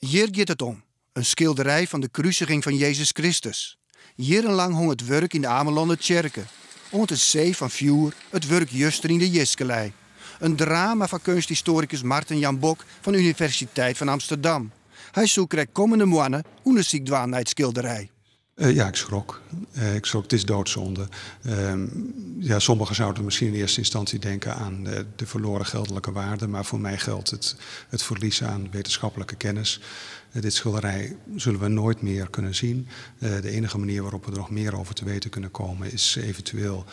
Hjir giet it om, in skilderij fan de krusiging fan Jezus Kristus. Jierrenlang hong it wurk yn de Amelanner tsjerke, oant in see fan fjoer it wurk juster yn de jiske lei. In drama foar keunsthistoarikus Marten Jan Bok fan de Universiteit fan Amsterdam. Hy soe krekt kommende moanne ûndersyk dwaan nei it skilderij. Ja, ik schrok. Ik schrok, het is doodzonde. Ja, sommigen zouden misschien in eerste instantie denken aan de verloren geldelijke waarde, maar voor mij geldt het verlies aan wetenschappelijke kennis. Dit schilderij zullen we nooit meer kunnen zien. De enige manier waarop we er nog meer over te weten kunnen komen is eventueel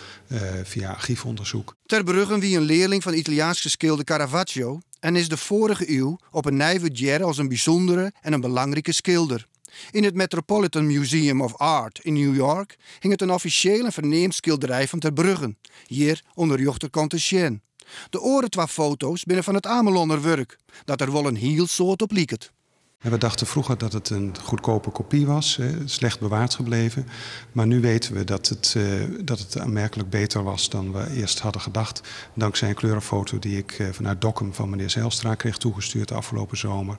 via archiefonderzoek. Ter Bruggen wie in learling fan Italiaanske skilder Caravaggio en is de foarige iuw op 'e nij wurdearre as in bysûndere en in belangrike skilder. Yn it Metropolitan Museum of Art yn New York hinget in offisjeel en ferneamd skilderij fan Ter Bruggen, hjir oan de rjochterkant te sjen. De oare twa foto's binne fan it Amelanner wurk, dat der wol in hiel soad op liket. We dachten vroeger dat het een goedkope kopie was, slecht bewaard gebleven. Maar nu weten we dat het aanmerkelijk beter was dan we eerst hadden gedacht. Dankzij een kleurenfoto die ik vanuit Dokkum van meneer Zijlstra kreeg toegestuurd de afgelopen zomer.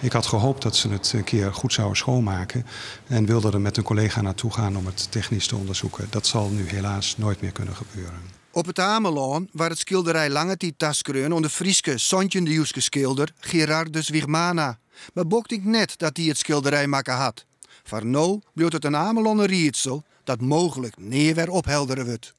Ik had gehoopt dat ze het een keer goed zouden schoonmaken en wilde er met een collega naartoe gaan om het technisch te onderzoeken. Dat zal nu helaas nooit meer kunnen gebeuren. Op It Amelân waard it skilderij lange tiid taskreaun oan de Fryske santjinde-iuwske skilder Gerardus Wichmana. Mar Bok tinkt net dat dy it skilderij makke hat. Foar no bliuwt it in Amelanner riedsel dat mooglik nea wer opheldere wurdt.